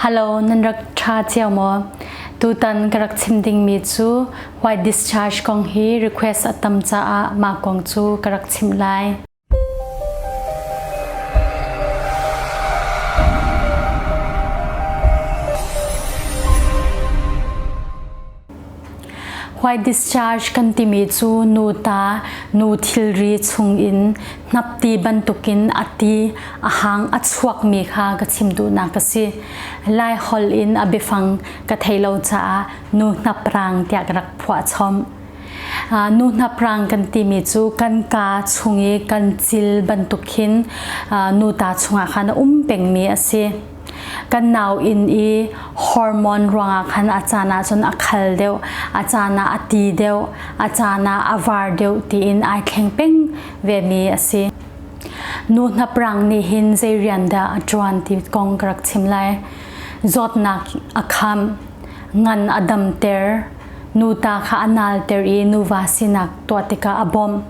Hello, nan rak ṭha cio maw? Tutan ka rak chim dingmi cu white discharge kong hi request a tam caah mah kong cu ka rak chimh lai. White discharge kan timi cu nu ta nu thilri chungin hnapti bantukin a ti a hang a chuakmi kha ka chim duhnak a si. Lai holh in a biafang ka thei lo caah nu hnaprang tiah ka rak phuah chom. Nu hnaprang kan timi cu kan kaa chung i kan cil bantuk khin nu ta chungah khan a um pengmi a si. Kan nau inn i hormone ruangah khan a caan ah cun a khal deuh, a caan ah a ti deuh, a caan ah a var deuh tiin ai thleng peng vemi a si. Nu hnaprang nih hin zei rian dah a ṭuan ti kong ka rak chim lai. Zawtnak a kham, ngan a damter, nu ta kha a nalter i nuva sinak tuah tikah a bawmh.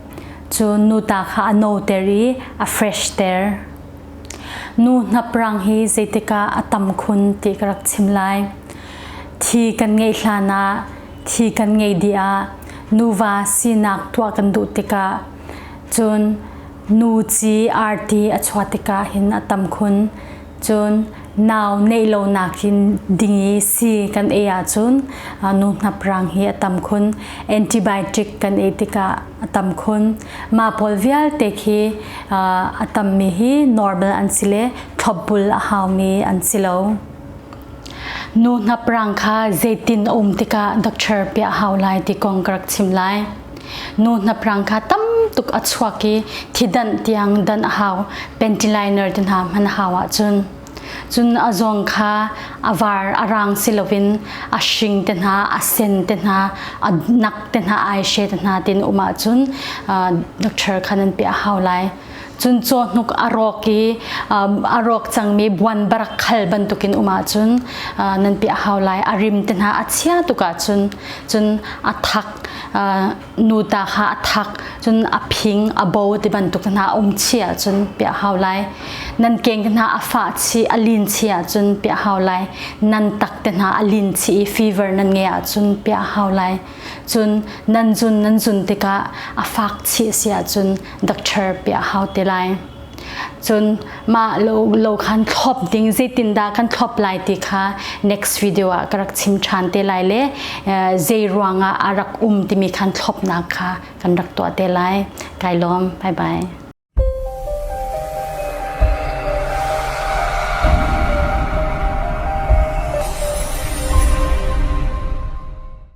Cun nu ta kha a noter i a fresh ter. Nu hnaprang hi zeitikah a tam khun ti ka rak chim lai. Thi kan ngeih hlan ah, thi kan ngeih dih ah, nuva sinak tuah kan duh tikah, cun nu ci arti a chuah tikah hin a tam khun. Cun nau neih lonak in ding i si kan ei ahcun nu hnaprang hi a tam khun. Antibiotic kan ei tikah a tam khun. Mah pawl vialte khi a tammi hi normal an si le thlopbul a haumi an si lo. Nu hnaprang kha zeitin a um tikah doctor piah hau lai ti kong ka rak chim lai. Nu hnaprang kha tam tuk a chuak i thidanh tiang danh a hau pantiliner te hna hman a hau ahcun cun a zawng kha a var a rang si loin a hring te hna a sen te hna a nak te hna ai she te hna tin um ahcun doctor kha nan piah a hau lai cun cawhnuk a rawk i a rawk cangmi buan barak khal bantukin um ahcun nan piah hau lai a rim te hna a chia tuk ahcun cun a thak nu ta kha a thak cun a phing a bo ti bantuk hna um chi ahcun piah hau lai nan keng hna a fah chi a lin chi ahcun piah hau lai nan tak te hna a lin chi i fever nan ngei ahcun piah hau lai cun nan zun nan zun tikah a fak chi si ahcun doctor piah hau te lai Cun mah lo, lo khan thlop ding zeitindah kan thlop lai ti kha next video ah ka rak chim ṭhan te lai le zei ruangah a rak um timi khan thlopnak kha kan rak tuah te lai. Kai lawm. Bye bye.